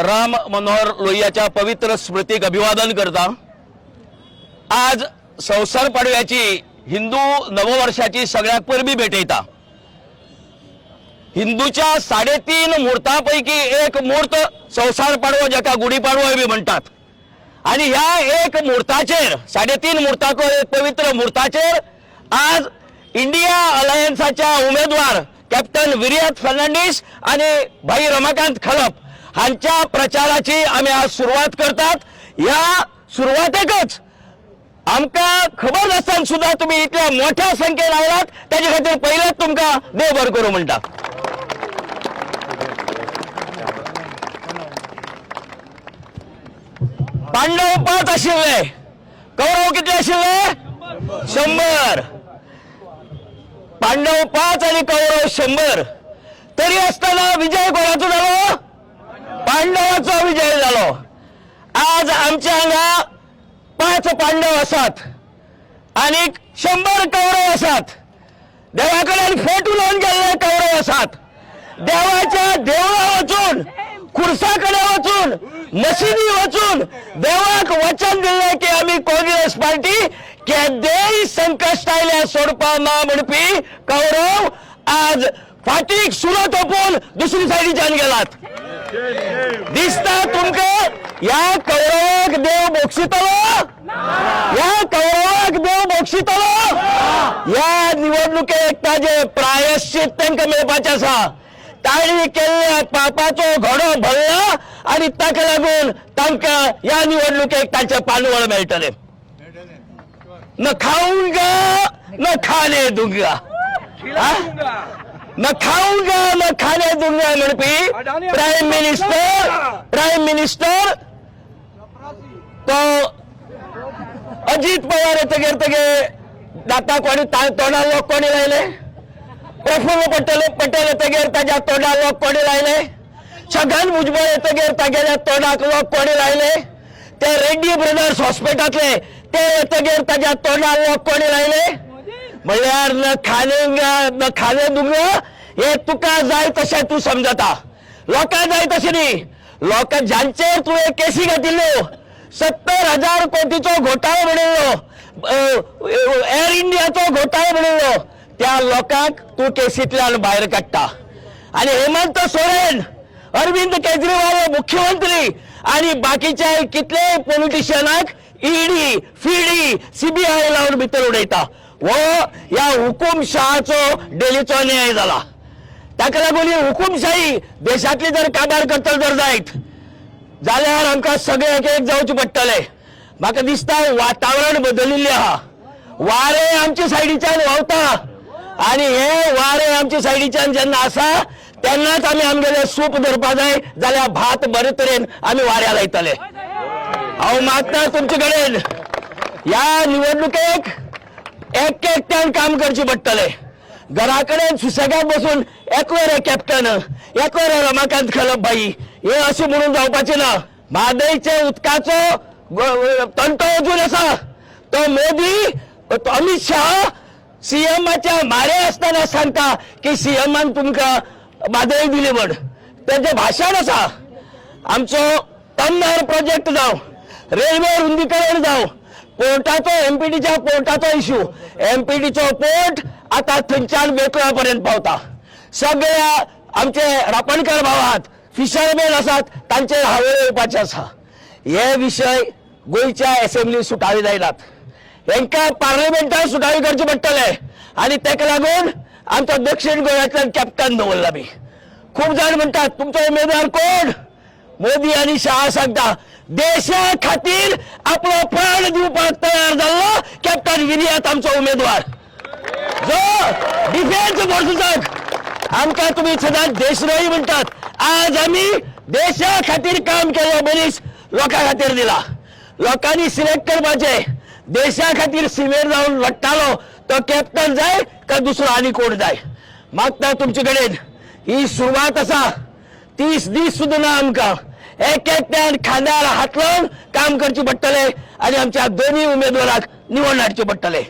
राम मनोहर लोहियाच्या पवित्र स्मृतीक अभिवादन करता. आज संवसार पाडव्याची, हिंदू नववर्षाची सगळ्याक परबी भेटयता. हिंदूच्या 3.5 मुहूर्तापैकी एक मुहूर्त संवसार पाडवो, ज्याका गुढीपाडवो बी म्हणटात. आणि ह्या एक मुहूर्ताचेर, 3.5 मुहूर्ताचो एक पवित्र मुहूर्ताचेर आज इंडिया अलायन्साच्या उमेदवार कॅप्टन विरियात फर्नांडीस आणि भाई रमाकांत खलप हांच्या प्रचाराची आमी आज सुरवात करतात. ह्या सुरवातेकच आमकां खबर नासतना सुद्धा तुम्ही इतल्या मोठ्या संख्येन आयलात, ताजे खातीर पयलेच तुमकां देव बरें करूं म्हणटा. पांडव 5 आशिल्ले, कौरव कितले आशिल्ले? 100. पांडव 5 आणि कौरव 100. तरी असताना विजय कोणाचो जालो? पांडवाचो विजय जालो. आज आमच्या हांगा 5 पांडव आसात आणि 100 कौरव आसात. देवा कडेन फट उलोवन गेल्ले कौरव आसात. देवाच्या देवळा वचून, खुर्सा कडेन वचून, मशिदी वचून देवाक वचन दिल्लें की आमी काँग्रेस पार्टी केदेय संकश्ट आयल्यार सोडपा ना म्हणपी कौरव आज फाटीक सुरो तोपून दुसरी सायडीच्यान गेलात. दिसता तुमकां ह्या कौरवाक देव बोक्षितलो? ह्या कौरवाक देव बोक्षितलो? ह्या निवडणुकेक ताजे प्रायश्चित तांकां मेळपाचें आसा. तांणी केल्ल्या पापाचो घडो भरला आनी ताका लागून तांकां ह्या निवडणुकेक तांचें पानवळ मेळटलें. न खाऊंगा न खाने दूंगा, न खाऊंगा न खाने दूंगा म्हणपी प्राईम मिनिस्टर, प्राईम मिनिस्टर तो अजित पवार येतगीर तगे दाता कोणी तोंडा लोक कोणी लायले? प्रफुल्ल पटेल पटेल येतगीर ताज्या तोंडा लोक कोणी लायले? छगन भुजबळ येतगीर तागेल्या तोंडाक लोक कोणी लायले? ते रेड्डी ब्रदर्स हॉस्पिटलांतले ते येतगीर ताज्या तोंडा लोक कोणी लायले? म्हणल्यार न खाने न खाने दुंगा हे तुका जाय तशें तूं समजता, लोकांक जाय तशें न्ही. लोकां ज्यांचेर तुवें केसी घातिल्ल्यो, 70,000 कोटीचो घोटाळो म्हणिल्लो, एअर इंडियाचो घोटाळो म्हणिल्लो, त्या लोकांक तूं केसींतल्यान भायर काडटा. आनी हेमंत सोरेन, अरविंद केजरीवाल हे मुख्यमंत्री आनी बाकीच्या कितलेय पॉलिटिशियनाक ईडी, फिडी, सीबीआय लावन भितर उडयता. हो ह्या हुकुमशहाचो डेलीचो न्याय जाला. ताका लागून ही हुकुमशाही देशांतली जर काबार करतले जर जायत जाल्यार आमकां सगळ्यांक एक जावचें पडटलें. म्हाका दिसता वातावरण बदलिल्लें आहा. वारें आमच्या सायडीच्यान व्हांवता आनी हे वारें आमच्या सायडीच्यान जेन्ना आसा तेन्नाच आमी आमगेलें सूप धरपा जाय, जाल्यार भात बरे तरेन आमी वाऱ्या लायतले. हांव मागता तुमचे कडेन, ह्या निवडणुकेक एक एकट्यान काम करचें पडटलें. घरा कडेन सुसेगाद बसून एकलो रे कॅप्टन, एकलो रे रमाकांत खलप भाई, हे अशें म्हणून जावपाचें ना. म्हादयच्या उदकाचो तंटो अजून आसा. तो मोदी, तो अमित शहा सीएमाच्या मारे आसतना सांगता की सीएमान तुमकां म्हादय दिली म्हण. तेजें भाशण आसा. आमचो तन्नार प्रोजेक्ट जावं, रेल्वे रुंदीकरण जावं, पोर्टाचो, एमपीटीच्या पोर्टाचो इश्यू, एमपीटीचो पोर्ट आतां थंयच्यान बेतला पर्यंत पावता. सगळ्या आमचे रापणकर भाव आहात, फिशरमॅन आसात, तांचेर हावेळ येवपाचे आसा. हे विशय गोंयच्या एसेंब्ली सुटावे जायनात, हेंकां पार्लमेंटान सुटावे करचे पडटले. आनी ताका लागून आमचो दक्षिण गोंयांतल्यान कॅप्टन दवरला. बी खूब जाण म्हणटात तुमचो उमेदवार कोण? मोदी आनी शहा सांगता देशा खातीर आपलो प्राण दिवपाक तयार जाल्लो कॅप्टन विरियात आमचो उमेदवार, जो डिफेन्स फोर्साक. आमकां तुमी सदांच देशद्रोही म्हणटात. आज आमी देशा खातीर काम केल्लो मनीस लोकां खातीर दिला. लोकांनी सिलेक्ट करपाचें, देशा खातीर सिमेर जावन लडटालो तो कॅप्टन जाय काय दुसरो आनी कोण जाय. मागता तुमचे कडेन, ही सुरवात आसा. 30 दीस सुद्दां ना आमकां. एक एकट्यान खांद्यार हात लावन काम करचें पडटलें आनी आमच्या दोनूय उमेदवाराक निवडून हाडचें पडटलें.